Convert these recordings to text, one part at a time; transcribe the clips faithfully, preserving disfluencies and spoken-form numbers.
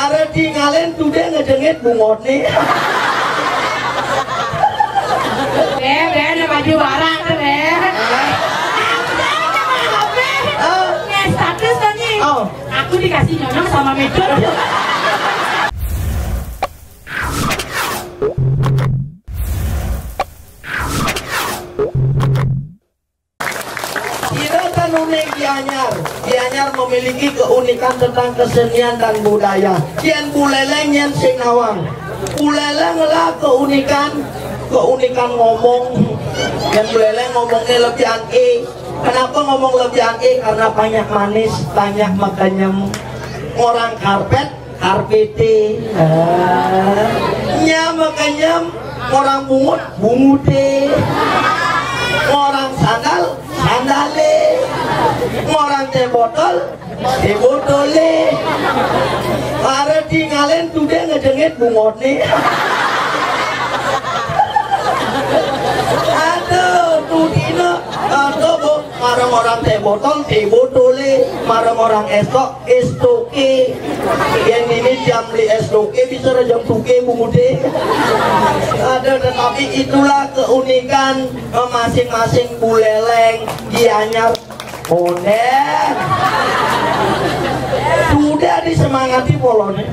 Are tingalin tude ngejengit bungotne. Be, be, ne baju barang tuh, be. Hah? Nge status tuh, Nyi. Oh. Aku dikasih nyonyong sama Medun. Ida tanune Gianyar. Gianyar memiliki keunikan tentang kesenian dan budaya. Yen buleleng yen sing nawang. Buleleng lah keunikan, keunikan ngomong. Yen buleleng ngomongnya lebihan e. Kenapa ngomong lebihan e? Karena banyak manis, banyak makenyem. Orang karpet, karpete. Ah. Nya makenyem, orang bungut, bungute. Orang sandal, sandale. Orang teh botol, teh botole. Are tingalin tude ngejengit bungotne. Aduh, tudina. Aduh, bu. Marang orang teh botol, teh botole. Marang orang esok, es toke. Yang ini jam beli es toke, bisa jam tuke, bungute. Ada, tetapi itulah keunikan, eh, masing-masing buleleng, Gianyar, Onden. Sudah disemangati polone.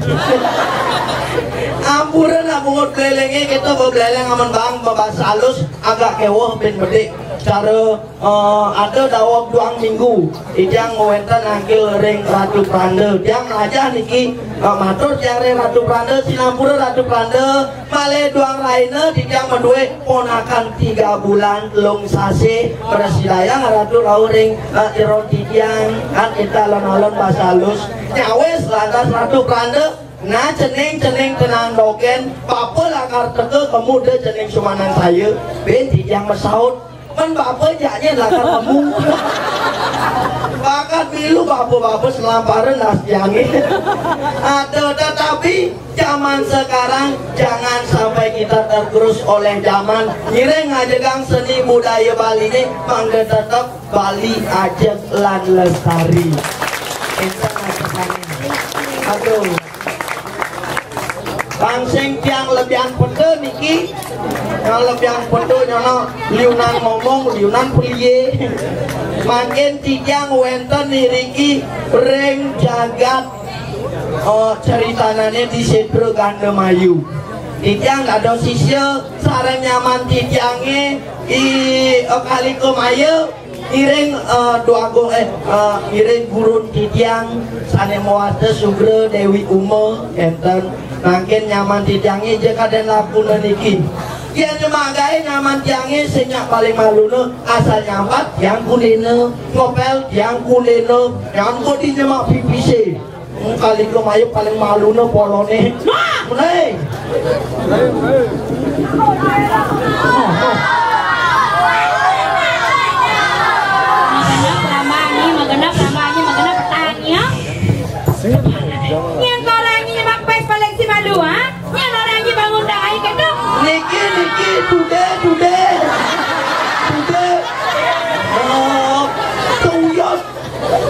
Ampura nak bungut bulelenge, kita buleleng aman bang, bahasa halus, agak keweh ben bedik. Cara Eh, ada daweg duang minggu, titiang wénten nangkil ring Ratu Pranda. Tiang melajah niki, eh, matur tiang ring Ratu Pranda, sinampura Ratu Pranda, malih duang rahina titiang madué ponakan tiga bulan telung sasih, prasidayang Ratu rauh ring, eh, jero titiang, kan kita alon-alon basa halus. Nyawis lantas Ratu Pranda, nah cening-cening tenang dogén, bapa lakar teka kemu da cening sumanan saya, bin titiang masaut. Men bapa jaknya lakar nemu. Bakat milu bapa-bapa selamparan nas tiangé. Ada, tetapi zaman sekarang jangan sampai kita tergerus oleh zaman. Ngiring ngajegang seni budaya Bali ini, mangga tetep Bali ajeg lan lestari. Énten aja. Aduh. Pang sing tiang lebihan peda niki, yang lebihan peda nyono liunan ngomong, liunan pelié. Mangkin titiang wénten niriki ring jagat, oh, ceritanane di Sétra Gandamayu. Titiang dados sisya sareng nyaman titiange I, eh, Kalika Maya. Ngiring, eh, duagung, eh, eh, ngiring gurun titiang sane mawasta Sugra Dewi Uma, enten mangkin nyaman titiange ja kaden lakuna niki. Yen nyemak gae nyaman tiange sing nyak paling maluna, asal nyampat tiang kundena, ngepel tiang kundena, nyampa di nyemak pipise. Kalika Maya paling maluna polone. Nah! Mulai. Magenep ramanya, magenep ramanya, magenep petanya. Nyén korangnya nyemak pes paling si malu, ha? Nyén orangnya bangun dah air ketuk. Niki, niki, tude, tude. Tude. Oh, tuyos.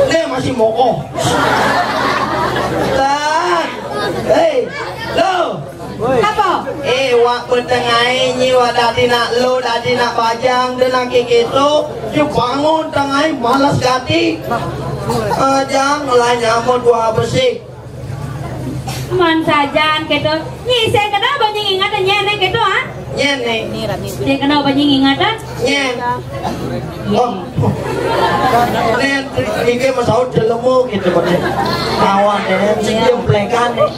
Nih masih mokoh. Lah. Hei, lo. Apa? Eh, wak betengai nyi wak dadi nak lo, dadi nak bajang, dan nak kikito, nyu bangun tengai malas gati. Bajang lah nyamut dua besi. Man sajan keto. Nyi, sing kena apa nyi ingat nyén keto, ha? Nyén, nih. Sing kena apa nyi ingat, ha? Nyén. Oh. Nyén, iki masaut jelemu gitu, Pak. Kawan, ya, sing jemplekan, nih.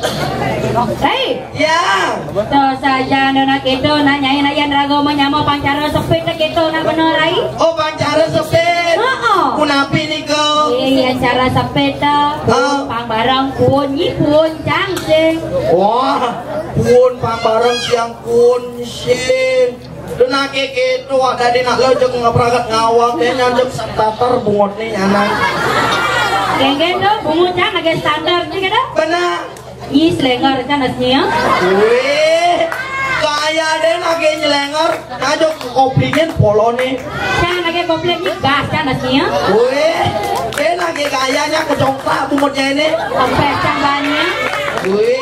Hei. Ya. To sajan nak keto, nak nyai, nak yan raga menyama pancara sepit nak keto, nak bener, ai. Oh, pancara sepit. Heeh. Punapi nika? Iya, cara sepit, to. Ah. Pang barang puun, nyi puun. Cang sing. Wah, puun pambareng siang puun sing. Denake keto, dadi nak lo jeng ngepragat ngawal, deh nyanjek starter bungut nih nyanang. Genggen to, bungut cang lagi standar nih kada? Benar. Nyi selenger cang asnya. Wih, kaya deh nake nyelenger. Aja koplingin polone. Cang lagi kopling ni gas cang nasinya. Weh, dia lagi gayanya kecongklak bungutnya ini. Sampai cang banyak. Weh,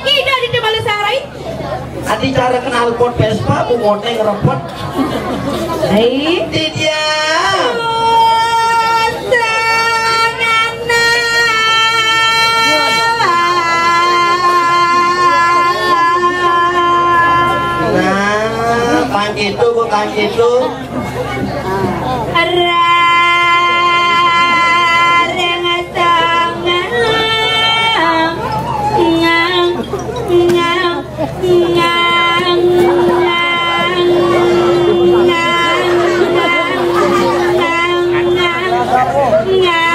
Ida di malu sarai. Adi cara kenal pot Vespa, bungoté ngerepet. Hai. Di dia. Nah, pang itu, bukan itu. Rareng tengah. Ngang, ngang.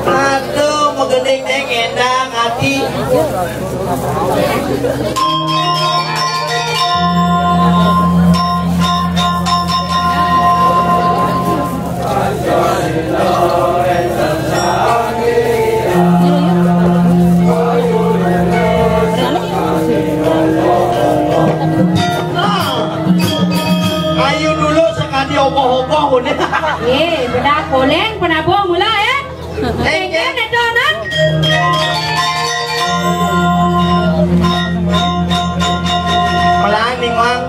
Aduh, magending deng endang ati. Ayo dulu sekali oboh-oboh udah. Eh, bedak koleng penabuh mula ya. Engken ento, Nang. Melang ning, Mang.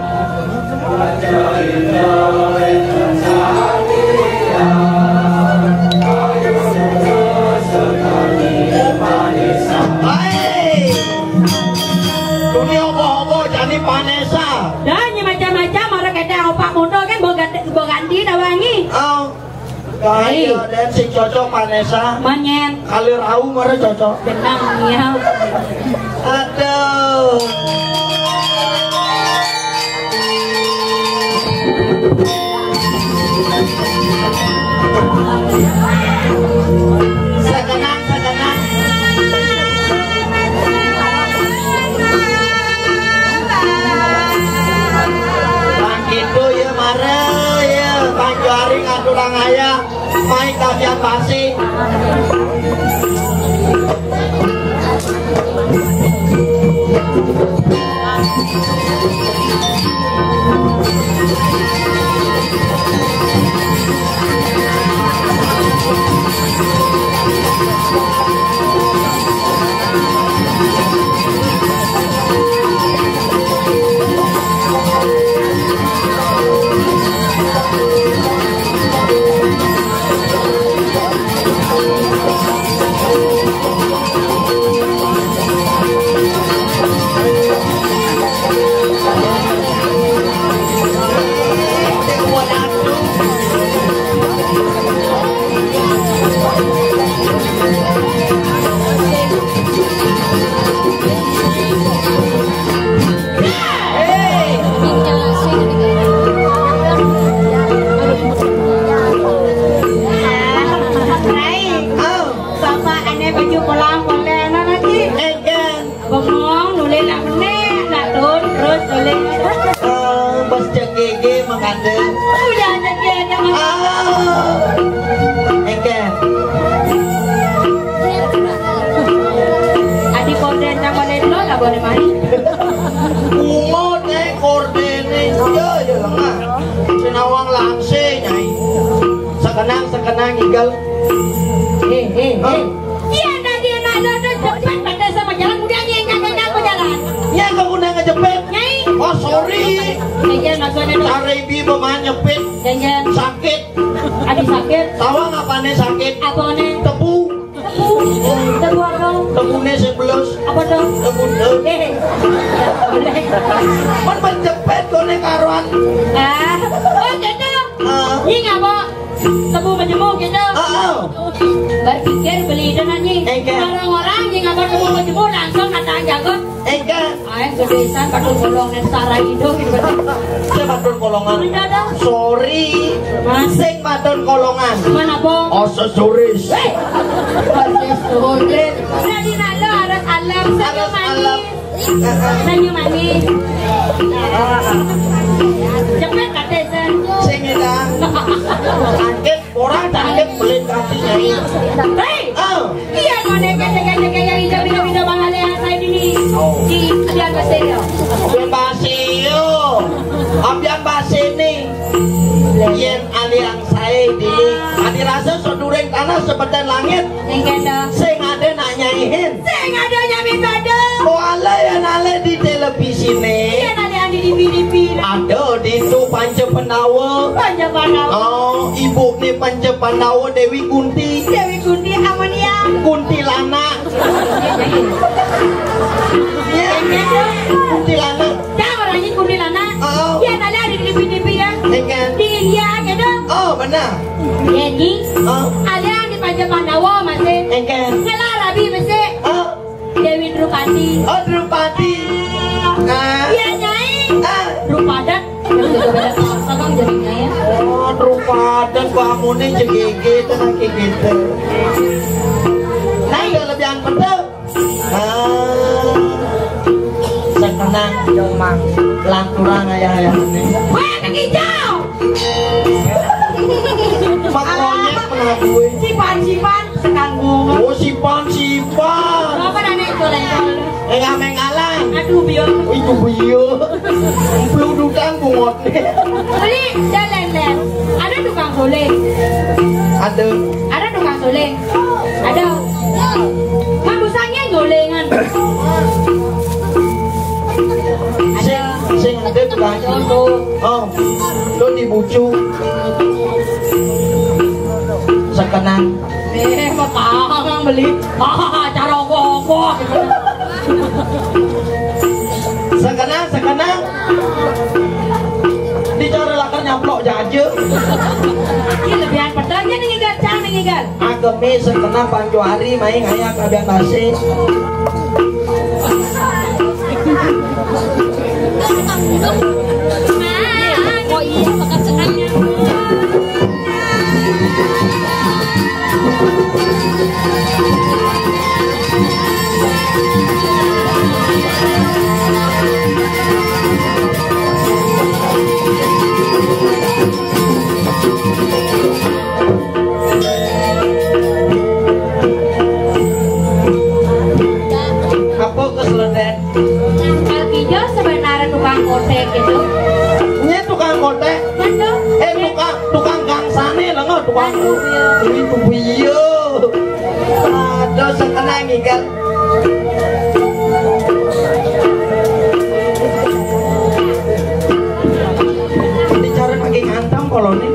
Hai. Dunia oboh-oboh jani Vanessa. Dah, nya macam-macam, orang kata opak muda kan, bawa ganti, bawa ganti dah wangi. Oh. Kaya dan sing cocok Vanessa. Manyen. Kalau rau mara cocok. Benang ya. Aduh. Sekenang, sekenang. Bang Kitu ya mara ya, Bang Juari ngaturang ayah, main kasihan basi. Tinggal. Hei, hei, hei. Iya, tadi yang ada, ada jepit, pada sama jalan, udah nyengkak, nyengkak, aku jalan. Ya, kau guna ngejepit. Nyai. Oh, sorry. Jangan, maksudnya dong. Cara ibu mau nyepit. Jangan. Sakit. Adi sakit. Tahu apa nih sakit? Apa nih? Tebu. Tebu. Tebu apa? Tebu nih sebelus. Apa tuh? Tebu tuh. Eh. Boleh. Man menjepit kau nih karuan. Ah. Oh, gitu. Ah. Ini ngapa? Tebu menjemur gitu. Ah, ah. Berpikir beli itu nanti. Enggak. Orang-orang yang apa tebu menjemur langsung kata jago. Enggak. Ayo, kebiasaan patung bolong nih, Sarah itu gitu. Saya patung kolongan. Enggak ada. Sorry. Mas. Sing patung kolongan. Mana, Bong? Aksesoris. Eh. Aksesoris. Jadi nalo harus alam, senyum manis. Senyum manis. Cepet kate, Sen. Sing edan. Kaget, orang kaget, pelit kati, Nyai. Hei. Ah. Iya, mana kaget-kaget yang hijau-hijau, hijau, Bang Ale, yang saya ini. Oh. Di Abian Baseo. Abian Baseo. Abian Basene. Yen aliang sae dini. Adi rasa seduring tanah sebetan langit. Yang kata. Sing ada nak nyaihin. Sing ada nyami pada. Oh, ale yang ale di televisi ne. Iya, ada yang di T V, T V. Ada di tu Panca Pandawa. Panca Pandawa. Oh, ibu ni Panca Pandawa, Dewi Kunti. Dewi Kunti, Amalia. Kuntilanak. Ya. Kuntilanak. Dah orang ni kuntilanak. Oh. Ya, tadi ada di T V, T V ya. Enggak. Di India gitu. Oh, benar. Jadi, oh, ada yang di Panca Pandawa masih. Enggak. Ngelar Abi masih. Oh. Dewi Drupadi. Oh, Drupadi. Nah. Iya, Nyai. Ah. Drupadan. Yang juga beda bahasa, Bang, jadinya ya. Oh, Drupadan, bangunnya jegege, tenang kayak gitu. Nah, udah lebih aneh tuh. Ah. Sekenang, Jomang. Lanturang ayah-ayah ini. Weh, kekicau. Mak monyet pernah gue. Sipan-sipan. Sekan bunga. Oh, sipan, sipan. Apa nane itu, Lengkol? Enggak mengalan. Aduh, bio. Oh, itu bio. Peludukan bungot. Beli dan lem-lem. Ada tukang guling. Ada. Ada tukang guling. Ada. Mak busangnya gulingan. Ada. Sing ada tukang guling. Oh, lo dibucu. Sekenan. Eh, apa kang beli? Hahaha, cara opo-opo. Sekenang, sekenang. Dicara lakar nyaplok jaja. Ini lebihan pedanya nih, Igal. Cang nih, Igal. Agemi sekenang pancuari, main ngayak kabian basi. Oh iya, makan sekenang. Apa keseledek? Kal Kijo sebenarnya tukang kotek gitu. Ini tukang kotek? Betul. Eh, tukang, tukang gangsane lho, tukang. Aduh, iya. Itu iya. Aduh, sekenang, Igal. Ini cara pakai kantong kalau nih.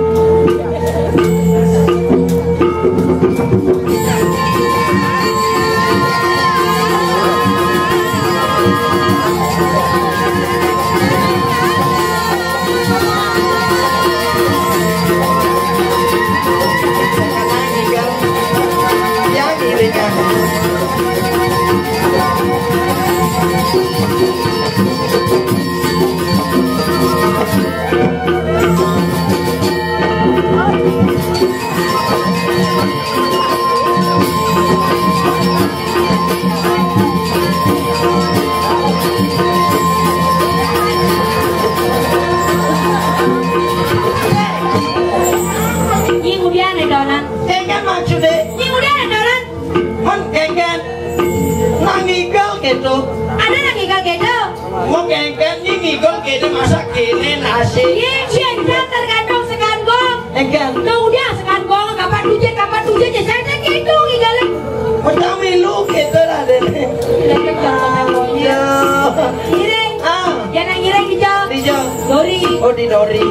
Ini kemudian, Donan. Kengken maksudnya? Ini kemudian, Donan. Mon kengken. Nang Igal gitu. Ada nang Igal gitu. Mau kengken ni ngigol kene masak kene nasi. Ye, ye, dia tergantung sekan gong. Enggak. Kau udah sekan gong, kapan hujan Dori-dori.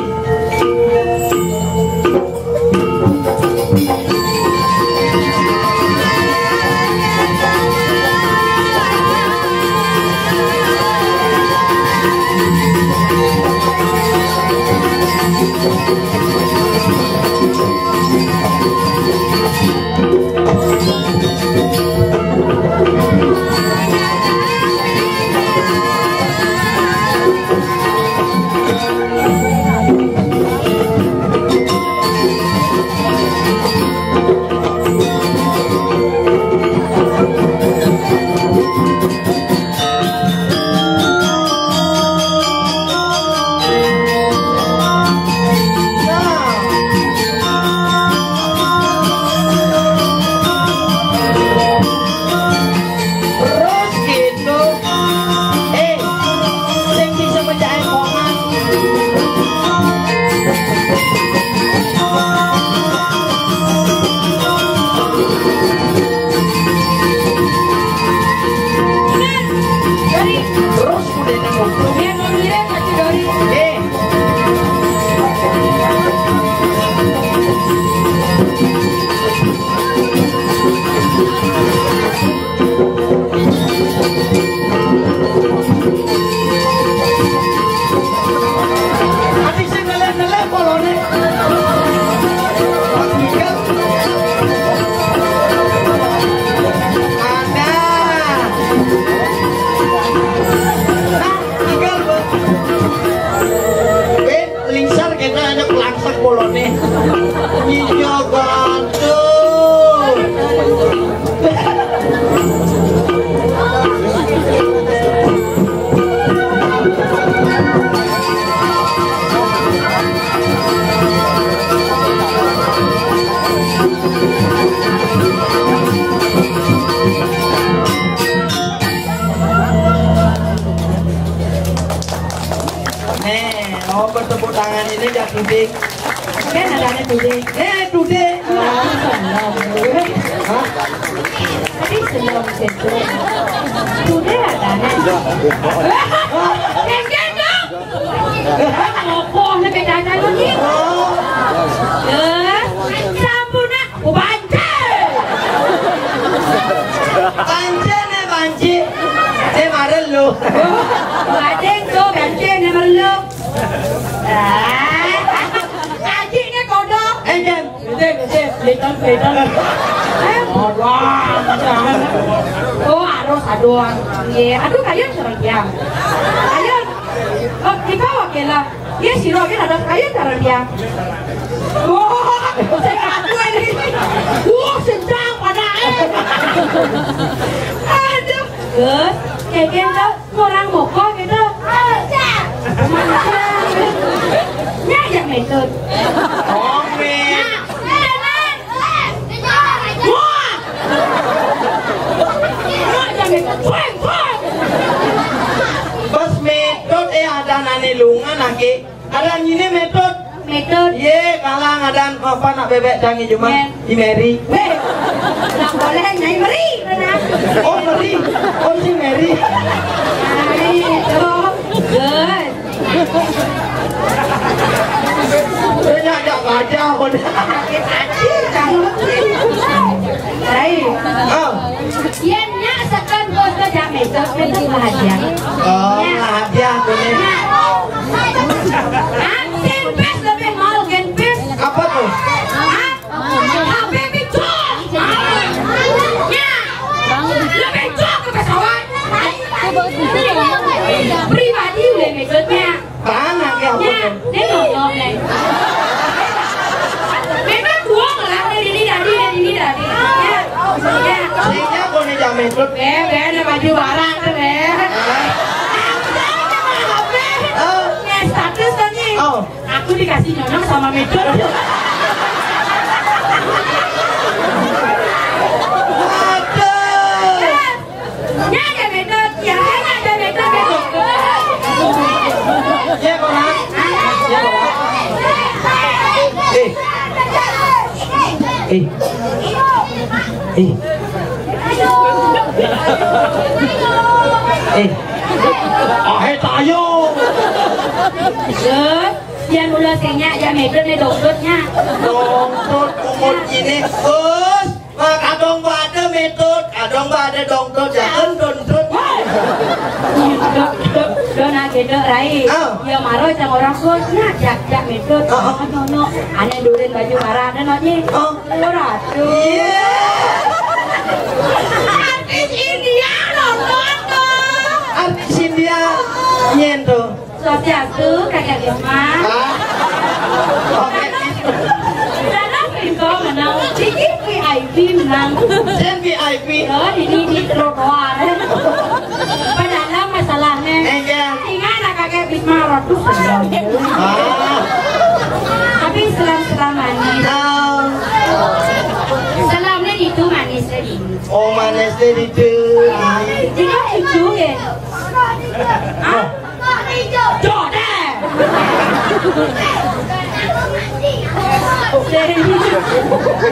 Terus gitu. Eh, sing bisa mecahin kongan. Terus udah nemu. Eh. Ati sing ngeleh-ngeleh polone. Ada. Nah, tinggal, Bu. Win, lingsar kena aja pelangsek polone. Iya, gantung. Nih, oh, bertepuk tangan ini ya, Budi. Kan ada nih, Budi. Eh, Budi. Hah? Tadi seneng gitu. Budi ada nih. Kengkeng dong. Ngokoh nih bedanya lu nih. Eh, sampun nak. Oh, banci. Banci nih, banci. Nih, marel lu. Badeng tuh, banci nih, marel lu. Ah. Aji nih, kodok. Eh, Jen. Bete, bete, beleton, beleton. Eh, kodok. Oh, harus, aduh. Iya, aduh, kalian serem ya. Ayo. Oh, kita wakil lah. Iya, sira ki rada kaya karo dia. Wah, sing aku ini. Wah, sing cang pada, eh. Aduh, Gus, kengkeng to, kurang moko gitu. Mancang. Nya ajak metut. Oke. Nah, nah, nah. Wah! Bos metut, eh, adanane lunga, nah, ki. Adan nyine metut. Metut. Ye, kalang adan apa nak bebek canggih cuma. Ye. Di Mary. Weh. Ndak boleh, Nyai Meri, mana? Oh, Meri. Oh, si Mary. Nah, itu. Good. Dia ajak gajah, kau ni. Sakit hati, kamu. Hai. Oh. Yen nyak seken bos to jak mesok, mesok lah hadiah. Oh, lah hadiah, kau ni. Nah. Ah, ken pes lebih mahal, ken pes. Apa tu? Ah, H P picok. Ah, ya. Lebih picok ke pesawat. Pribadi udah maksudnya. Tanah ke apa? Ya, tu? Dia nonton, eh. Memang dua lah, dari ini tadi, dari ini tadi. Ya. Ya. Sehingga kau ni jamin tu. Eh, beda baju barang tu, eh. Ah. Apa? Ah. Ya, status tadi. Oh. Aku dikasih nyonyong sama Medot. Aduh. Nya ada Medot, ya, nya ada Medot, Medot. Ya, Bang. Ya, Bang. Eh. Eh. Eh. Eh. Ahe tayo. Terus? Yen mula sing nyak, ya medhot né dongdut nyak. Dongdut umur ini, Gus. Wah, kadang pada medhot, kadang pada dongdut, ya kan dongdut. Wah. Dongdut, dongdut, dongdut, rai. Ah. Ya mara cang orang tua nyak, jak, jak medhot. Ah. Ono, ono. Ané ndurin baju marah, ada nonyi. Ah. Ora tuh. Iya. Artis India nonton tuh. Artis India nyen tuh. Swastiastu, Kakek Bisma. Ah. Oke. Dalam pintu menang, sedikit V I P menang. Sing V I P. Loh, ini di trotoar. Padahal masalahnya. Iya. Ingat, Kakek Bisma ratus. Ah. Tapi selam-selam manis. Ah. Selamnya itu manisnya di. Oh, manisnya di itu. Jika itu ya. Ah? Jodoh. Serius.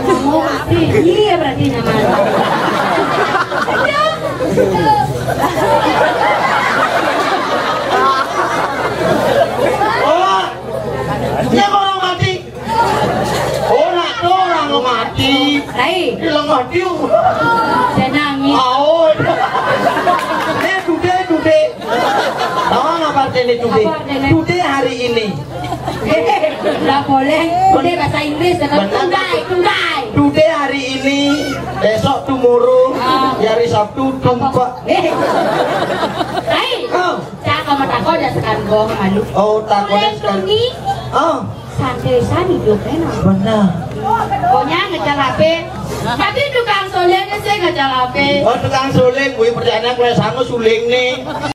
Ngomong mati. Iya, berarti namanya. Oh, dia orang mati. Oh, nak tuh orang mati. Rai. Dia orang mati. Dia nangis. Oh. Eh, today, today. Tahu apa artinya today? Apa artinya? Today hari ini. Nggak boleh. Today bahasa Inggris dengan benar. Today, today. Today hari ini, besok tomorrow, ah, ya hari Sabtu, tumpak. Eh. Rai. Oh. Cak, kamu takut ya sekarang gua malu. Oh, takutnya sekarang. Rai, Tony. Oh. Santai san hidupnya, nah. Benar. Pokoknya ngejar H P. Tapi tukang suling sih ngejar H P. Oh, tukang suling, kuwi percayane kowe sangu suling nih.